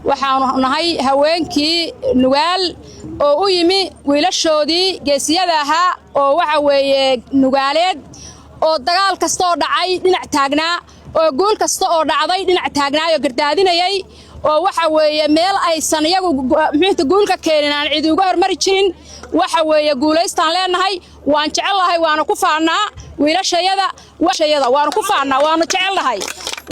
Waxaanu nahay haweenkii Nugaal oo u yimi wiilashoodii geesiyada ahaa oo waxa weeye Nugaaleed, oo dagaal kasta oo dhacay dhinac taagnaa, oo guul kasta oo dhacday dhinac taagnaayoo gardaadinayay, oo waxa weeye meel aysan iyagu muxuuta guul ka keenin aan cidi uga hormari jirin. Waxa weeye guulaystaan leenahay, waan jecellahay, waana ku faannaa wiilashayada washayada, waanu ku faannaa, waanu jecelnahay.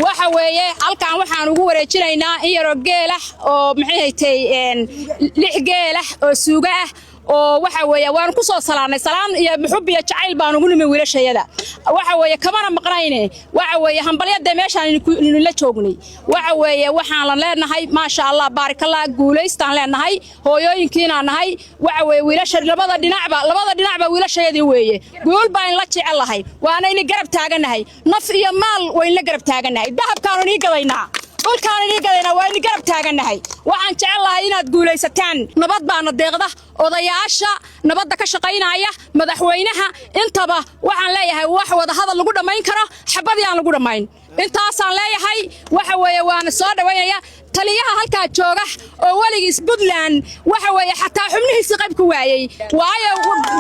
Waxa weeye halkan waxaan ugu wareejinaynaa in yaroo geelah oo maxay haytay, lix geelah oo suuga ah, oo waxa weeye waanu ku soo salaannay. Salaan iyo muxub iyo jacayl baan ugu nimi wiilashayada. Waxa weeye kamana maqnayne. Waxa weeye hambalyada meeshaan idinla joognay. Waxa weeye waxaan la leenahay, maasha Allah, baarikallah, guulaystaan leenahay. Hooyooyinkiinaan nahay. Waxa weeye wiilasha labada dhinacba, labada dhinacba wiilashayadii weeye. Guul baan la jecelahay, waana ini garab taaganahay. Naf iyo maal wayn la garab taaganahay. Dahabkaanu inii gadaynaa, dhulkaan inii gadaynaa, waa ini garab taaganahay. Waxaan jecelahay inaad guulaysataan. Nabad baana deeqda. Odayaasha nabadda ka shaqaynaya, madaxweynaha, intaba waxaan leeyahay wax wada hadal lagu dhammayn karo, xabadii aan lagu dhammayn, intaasaan leeyahay. Waxa weeye waana soo dhawaynaya taliyaha halkaa jooga oo weligiis Puntland waxa weeye xataa xubnihiisii qayb ku waayey, waayo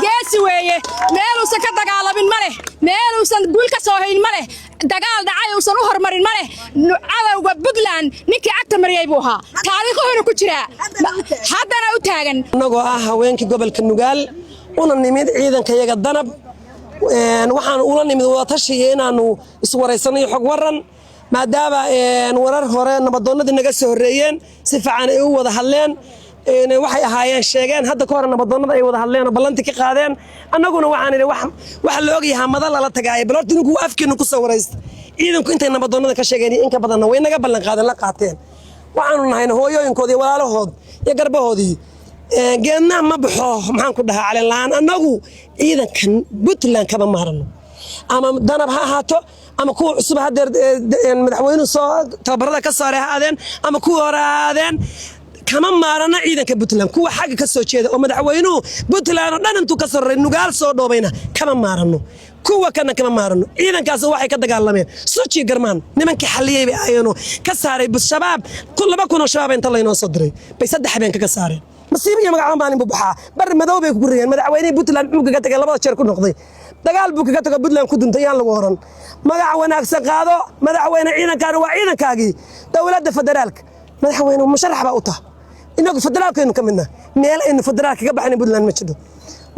geesi weeye. Meeluusan ka dagaalamin ma leh, meeluusan guul ka soo hayn ma leh, dagaal dhacay uusan u hormarin ma leh. Cadowga Puntland ninkii cagta mariyey buu ahaa, taariikhuhuna ku jiraa, haddana u taagan. Annagoo ah haweenkii gobolka Nugaal, una nimid ciidankayaga Danab, waxaan ula nimid wadatashi iyo inaannu iswaraysanno iyo xog waran, maadaama warar hore nabadoonnadii naga soo horreeyeen si fiican ay u wada hadleen. Waxay ahaayeen sheegeen hadda ka hore nabadoonnada ay wada hadleen oo ballanti ka qaadeen. Annaguna waxaan idhi waxa la ogyahaa mada lala tagaaya. Bal horta idinku afkiinu ku soo waraysta ciidanku intay nabadoonnada ka sheegeen iyo in ka badanna way naga ballan qaadeen, la qaateen. Waxaanu nahayna hooyooyinkood iyo walaalahood iyo garbahoodii. Geedna ma baxo, maxaan ku dhahaa, caleen la'aan. Annagu ciidankan Puntland kama maarano, ama Danab ha ahaato, ama kuwa cusub haddeer madaxweynuhu soo tababarada ka saaray ha aadeen, ama kuwa hore ha aadeen, kama maarano ciidanka Puntland. Kuwa xagga ka soo jeeda oo madaxweynuhu Puntland oo dhan intuu ka soo raray Nugaal soo dhoobayna kama maarano, kuwa kana kama maarano. Ciidankaas waxay ka dagaalameen Suji Garmaan, nimankii xalliyey bay ayanu ka saaray Shabaab. 2000 oo Shabaab inta laynoo soo diray bay 3 habeen kaga saareen. Masiibo iyo magaca maalin buu baxaa, bar madow bay ku rigeen. Madaxweynihii Puntland muxuu kaga tagay? Labada jeer ku noqday dagaal buu kaga tago, Puntland ku duntay. Yaan lagu oran magaca wanaagsan qaado, madaxweyne. Ciidankaani waa ciidankaagii. Dowladda federaalka, madaxweyne, musharax baa u taha. Inagu federaalkaynu ka midna, meel aynu federaal kaga baxayna Puntland ma jiro.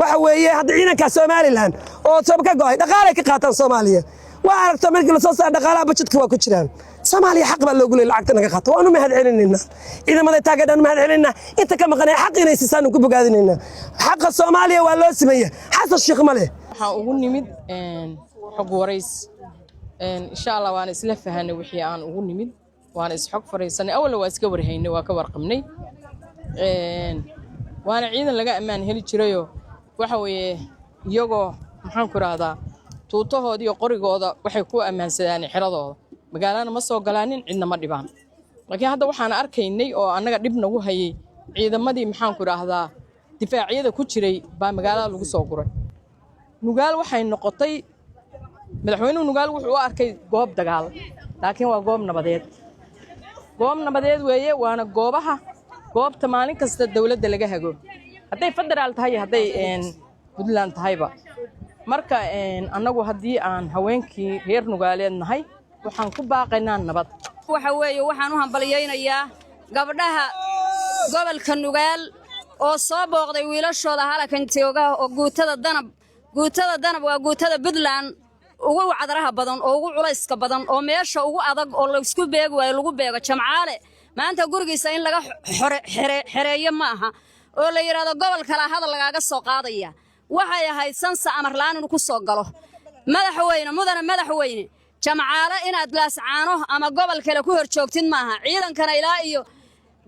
Waxa weeye hadda ciidanka Somaliland oo soob ka go'ay dhaqaalay ka qaataan Soomaaliya. Waa aragto markii lasoo saaro dhaqaalaha budgetka waa ku jiraan Soomaaliya. Xaq baa loogu leeyay lacagta naga qaato. Waanu mahad celinaynaa ciidamada taageedhaan, mahad celinaynaa. Inta ka maqanay xaq inay siisaanu ku bogaadinaynaa. Xaqa Soomaaliya waa loo sameeya. Xasan Sheekh ma leh. Waxaan ugu nimid xog warays, insha Allah. Waana isla fahanay wixii aan ugu nimid, waana isxog fariisanay. Awalna waa iska warhaynay, waa ka warqabnay, waana ciidan laga ammaan heli jirayoo waxa weeye iyagoo, maxaan ku rahdaa, tuutahooda iyo qorigooda waxay ku ammaansadaan xeradooda. Magaalana ma soo galaanin, cidna ma dhibaan. Laakiin hadda waxaan arkaynay oo annaga dhib nagu hayay, ciidamadii, maxaan ku idhaahdaa, difaacyada ku jiray baa magaalada lagu soo guray. Nugaal waxay noqotay, madaxweynuhu Nugaal wuxuu u arkay goob dagaal, laakiin waa goob nabadeed. Goob nabadeed weeye, waana goobaha goobta maalin kasta dowladda laga hago, hadday federaal tahay iyo hadday Puntland tahayba. Marka annagu haddii aan haweenkii reer Nugaaleed nahay, waxaan ku baaqaynaa nabad. Waxa weeye waxaan u hambalyaynayaa gabdhaha gobolka Nugaal oo soo booqday wiilashooda halakan jooga oo guutada Danab. Guutada Danab waa guutada Puntland ugu cadaraha badan oo ugu culayska badan, oo meesha ugu adag oo laysku beegi waayo lagu beego. Jamcaale maanta gurigiisa in laga xereeyo ma aha oo la yidhaahdo gobol kale hadal lagaaga soo qaadaya. Waxay ahayd sansa amarla'aan inuu ku soo galo. Madaxweyne, mudane madaxweyne, Jamcaale inaad Laascaano ama gobol kale ku hor joogtid maaha. Ciidankana ilaa iyo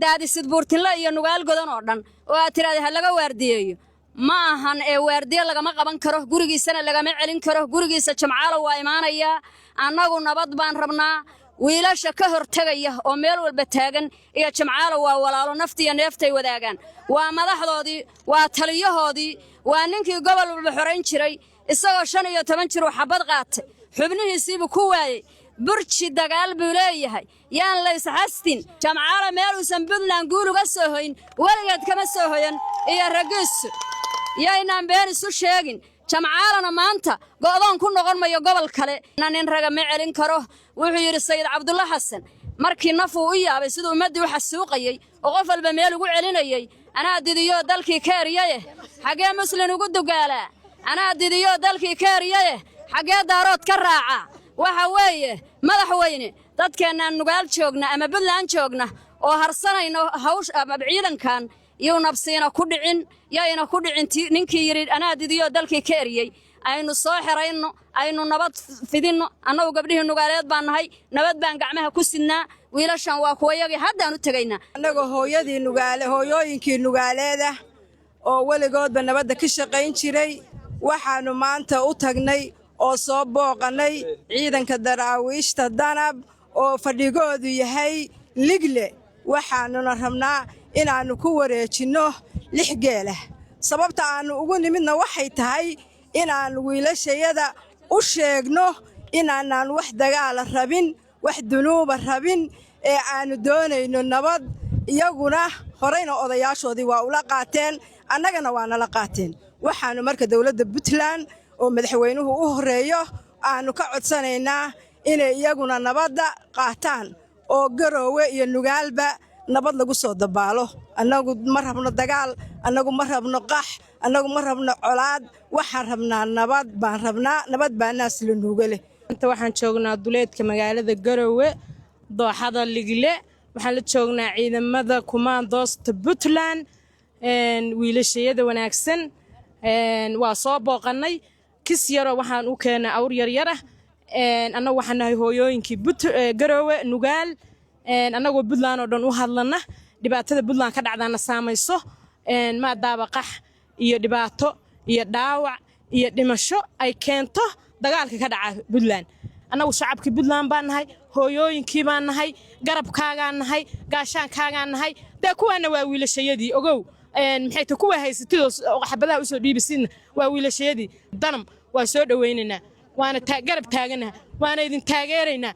daadisid Buurtinle iyo Nugaal godan oo dhan oo aad tidhahda ha laga waardiyeeyo ma ahan. Ee waardiye lagama qaban karo, gurigiisana lagama celin karo. Gurigiisa Jamcaalo waa imaanayaa. Annagu nabad baan rabnaa. Wiilasha ka hortegaya oo meel walba taagan iyo Jamcaalo waa walaalo, naftiiyo neeftay wadaagaan. Waa madaxdoodii, waa taliyahoodii, waa ninkii gobol walba xorayn jiray. Isagoo 15 jir uu xabad qaatay, xubnihiisiibuu ku waayey. Burji dagaal buu leeyahay, yaan laysxastin. Jamcaala meel uusan Puntland guul uga soo hoyn weligeed kama soo hoyan iyo raggiisu. Yaynaan been isu sheegin. Jamcaalana maanta go'doon ku noqon mayo gobol kale. Nin raga ma celin karo, wuxuu yidhi Sayid Cabdulla Xasan markii nafuu u yaabay siduu ummaddii u xasuuqayey oo qof walba meel ugu celinayey: "Anaa didiyoo dalkii ka eryaye, xaggee Muslin ugu dugaalaa? Anaa didiyoo dalkii ka eryaye, xaggee Daarood ka raaca?" Waxa weeye, madaxweyne, dadkeennaan Nugaal joogna ama Puntland joogna oo harsanayno hawsh ama ciidankan yuu nabsiina ku dhicin, yayna ku dhicin ninkii yidhi "anaa didiyoo dalkii ka eryey". Aynu soo xerayno, aynu nabad fidinno. Annagu gabdhihii Nugaaleed baan nahay, nabad baan gacmaha ku sidnaa. Wiilashan waa kuwayagii, haddaan u tegaynaa. Annagoo hooyadii Nugaale, hooyooyinkii Nugaaleeda oo weligoodba nabadda ka shaqayn jiray, waxaannu maanta u tagnay oo soo booqannay ciidanka Daraawiishta Danab oo fadhigoodu yahay Ligle. Waxaannuna rabnaa inaannu ku wareejinno lix geelah. Sababta aannu ugu nimidna waxay tahay inaannu wiilashayada u sheegno inaanaan wax dagaala rabin, wax dunuuba rabin, ee aannu doonayno nabad. Iyaguna horeyna odayaashoodii waa ula qaateen, annagana waa nala qaateen. Waxaannu marka dowladda Puntland oo madaxweynuhu u horreeyo aannu ka codsanaynaa inay iyaguna nabadda qaataan oo Garoowe iyo Nugaalba nabad lagu soo dabaalo. Annagu ma rabno dagaal, annagu ma rabno qax, annagu ma rabno colaad. Waxaan rabnaa nabad baan rabnaa, nabad baa naas la nuuga leh. Inta waxaan joognaa duleedka magaalada Garowe, dooxada Ligle. Waxaan la joognaa ciidamada kumaandoosta Puntland, wiilashayada wanaagsan. Waa soo booqannay. Kis yaroo waxaan u keennay awr yaryar ah. Annagu waxaan nahay hooyooyinkii Garowe, Nugaal, annagoo Puntland oo dhan u hadlana. Dhibaatada Puntland ka dhacdaana saamayso, maadaaba qax iyo dhibaato iyo dhaawac iyo dhimasho ay keento dagaalka ka dhaca Puntland. Annagu shacabkii Puntland baan nahay, hooyooyinkii baan nahay, garabkaagaan nahay, gaashaankaagaan nahay. Dee kuwaana waa wiilashayadii, ogow. Maxay ta kuwa haysatidoo xabadaha usoo dhiibisidna waa wiilashayadii. Danam waa soo dhowaynaynaa, waana garab taaganaha, waana idin taageeraynaa.